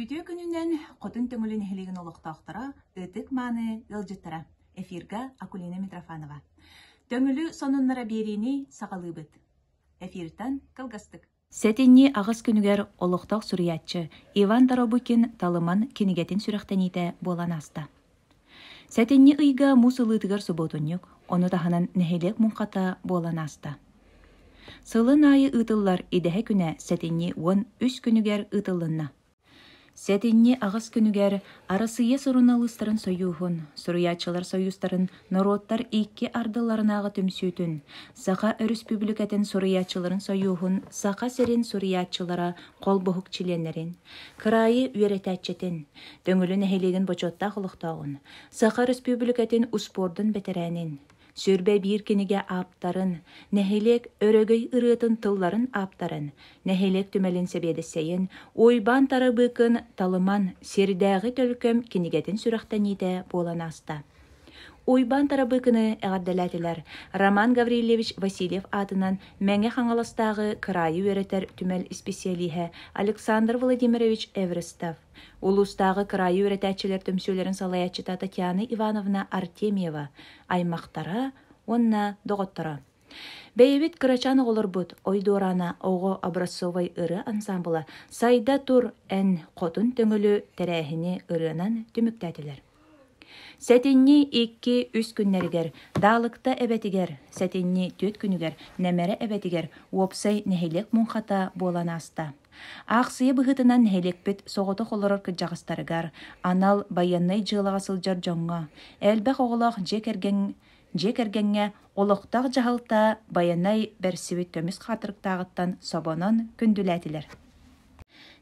Үтүө күнүнэн Хотун Төҥүлү нэһилиэгин олохтоохторо, ытык-мааны ыалдьыттара. Эфирга Акулина Митрофанова. Төҥүлү сонуннара биэриини саҕалыыбыт. Эфиртан кылгастык. Сэтинньи аҕыс күнүгэр олохтоох суруйааччы Иван Доробукин Талыман кинигэтин сүрэхтэниитэ буолан ааста. Сэтинньи ыйга муус ылыытыгар субуотунньук, ону таһынан нэһилиэк муҥхата буолан ааста. Сылын аайы ыытыллар Идэһэ күнэ сэтинньи 13 күнүгэр ыытыллынна. Сэтинньи аҕыс күнүгэр Арассыыйа суруналыыстарын сойууһун, Суруйааччылар сойуустарын норуоттар икки ардыларынааҕы түмсүүтүн, Саха Өрөспүүбүлүкэтин суруйааччыларын сойууһун Саха сирин суруйааччылара холбоһук чилиэннэрин, кыраайы үөрэтээччитин, Төҥүлү нэһилиэгин бочуоттаах олохтооҕун, Саха Өрөспүүбүлүкэтин успуордун бэтэрээнин, 21 кинигэ ааптарын, нэһилиэк өрөгөй ырыатын тылларын ааптарын, нэһилиэк түмэлин сэбиэдиссэйин Уйбаан Тарабыыкын Талыман сирдээҕи төлкөм кинигэтин сүрэхтэниитэ буолан ааста. Уйбаан Тарабыыкыны эҕэрдэлээтилэр Роман Гаврильевич Васильев аатынан Мэҥэ Хаҥаластааҕы кыраайы үөрэтэр түмэл исписэлииһэ Александр Владимирович Эверстов, улуустааҕы кыраайы үөрэтээччилэр түмсүүлэрин салайааччыта Татьяна Ивановна Артемьева, аймахтара уонна доҕотторо. Бэйэбит кырачаан оҕолорбут Ой дуораана оҕо образцовай ырыа ансаамбыла «Сайда тур, эн хотун төҥүлү» тэрээһини ырыанан түмүктээтилэр. Сэтинньи икки-үс күннэригэр Даалыкта эбэтигэр, сэтинньи түөрт күнүгэр Нэмэрэ эбэтигэр уопсай нэһилиэк муҥхата буолан ааста. Аахсыйа быһыытынан нэһилиэкпит соҕотох олорор кырдьаҕастарыгар, анал байыаннай дьыалаҕа сылдьар дьоҥҥо, элбэх оҕолоох дьиэ кэргэн дьиэ кэргэҥҥэ олохтоох дьаһалта байанай бэрсибит көмүс хаатырыктааҕыттан собонон күндүлээтилэр.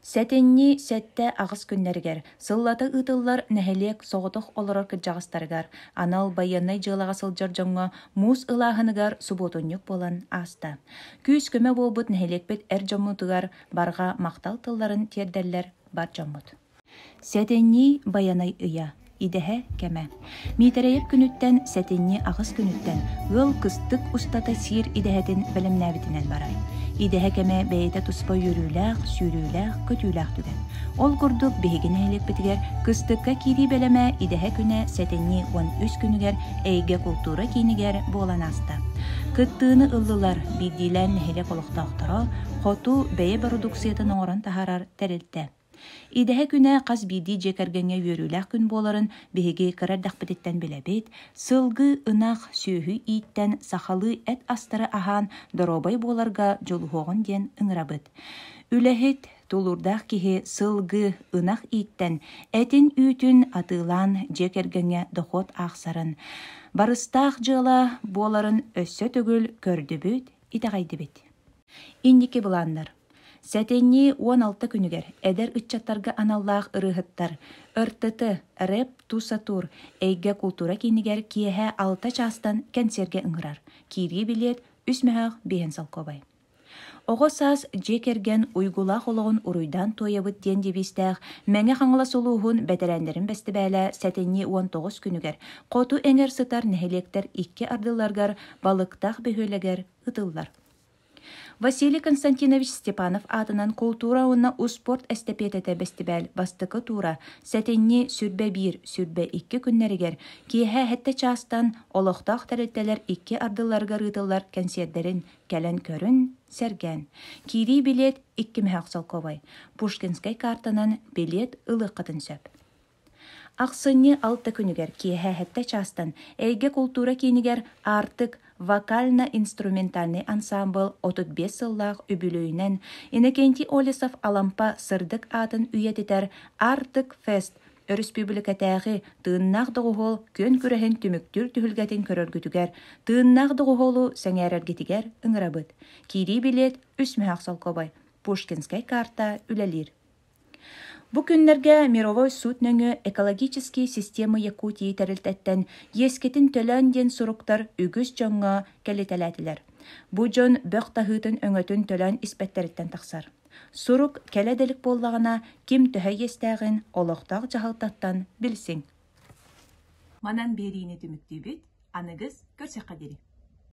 Сэтинньи сэттэ-аҕыс күннэригэр сыллата ыытыллар нэһилиэк соҕотох олорор кырдьаҕастарыгар анал байыаннай дьыалаҕа сылдьар дьоҥҥо муус ылааһыныгар субуотунньук буолан ааста. Күүс-көмө буолбут нэһилиэкпит эр дьоммутугар барҕа махтал тылларын тиэрдэллэр бар дьоммут. Сэтинньи Байанай ыйа, идэһэ кэмэ. Миитэрэйэп күнүттэн сэтинньи аҕыс күнүттэн ыал кыстык устата сиир идэһэтин бэлэмнээбитинэн барар. Идэһэ кэмэ бэйэтэ туспа үөрүүлээх, сүүрүүлээх, көтүүлээх түгэн. Ол курдук биһиги нэһилиэкпитигэр кыстыкка киирии бэлэмэ идэһэ күнэ сэтинньи 13 күнүгэр Эйгэ култуура киинигэр буолан ааста. Кыттыыны ыллылар биирдиилээн нэһилиэк олохтоохторо, хоту бэйэ бородууксуйатын оҥорон таһаарар тэрилтэ. Идэһэ күнэ хас биирдии дьиэ кэргэҥҥэ үөрүүлээх күн буоларын биһиги кыра эрдэхпититтэн билэбит. Сылгы, ынах, сүөһү ииттэн сахалыы эт астары аһаан доруобай буоларга дьулуһуоҕун диэн ыҥырабыт. Үлэһит, тулуурдаах киһи сылгы, ынах ииттэн этин-үүтүн атыылаан дьиэ кэргэҥҥэ дохуот аахсарын, барыстаах дьыала буоларын өссө төгүл көрдүбүт, итэҕэйдибит. Инники былааннар. Сэтинньи 16 күнүгэр эдэр ыччаттарга аналлаах ырыаһыттар РТТ рэп Тусатур эйгэ култуура киинигэр киэһэ алта чаастан кэнсиэргэ ыҥырар. Киирии билиэт үс мөһөөх биэһин солкуобай. Оҕо саас дьиэ кэргэн уйгулаах олоҕун уруйдаан туойабыт диэн девизтээх Мэҥэ Хаҥалас улууһун бэтэрээннэрин бэстибээлэ сэтинньи 19 күнүгэр хоту эҥэр сытар нэһилиэктэр икки ардыларыгар Балыктаах бөһүөлэгэр ыытыллар. Василий Константинович Степанов аатынан култуура уонна успуорт эстэпиэтэтэ бэстибээл бастакы туура сэтинньи 21, 22 күннэригэр киэһэ сэттэ чаастан олохтоох тэрилтэлэр икки ардыларыгар ыытыллар кэнсиэрдэрин кэлэн көрүн, сэргээн. Киирии билиэт икки мөһөөх солкуобай. Пушкинскай картанан билиэт ылыаххытын сөп. Ахсынньы алта күнүгэр киэһэ сэттэ чаастан Эйгэ култуура киинигэр Аартык вокально-инструментальнай ансаамбыл 35 сыллаах үбүлүөйүнэн Иннокентий Олесов Алампа сырдык аатын үйэтитэр Аартык Фест өрөспүүбүлүкэтээҕи тыыннаах доҕуһуол күөн күрэһин түмүктүүр түһүлгэтин көрөргүтүгэр, тыыннаах доҕуһуолу сэҥээрэргитигэр ыҥырабыт. Киирии билиэт үс мөһөөх солкуобай, Пушкинскай карта үлэлиир. Бу күннэргэ мировой суут нөҥүө Экологические системы Якутии тэрилтэттэн иэскитин төлөөн диэн суруктар үгүс дьоҥҥо кэлитэлээтилэр. Бу дьон бөх таһыытын өҥөтүн төлөөн испэттэриттэн тахсар. Сурук кэлэ да илик буоллаҕына, ким төһө иэстээҕин олохтоох дьаһалтаттан билсиҥ. Манан биэриини түмүктүүбүт. Аныгыс көрсөххө диэри.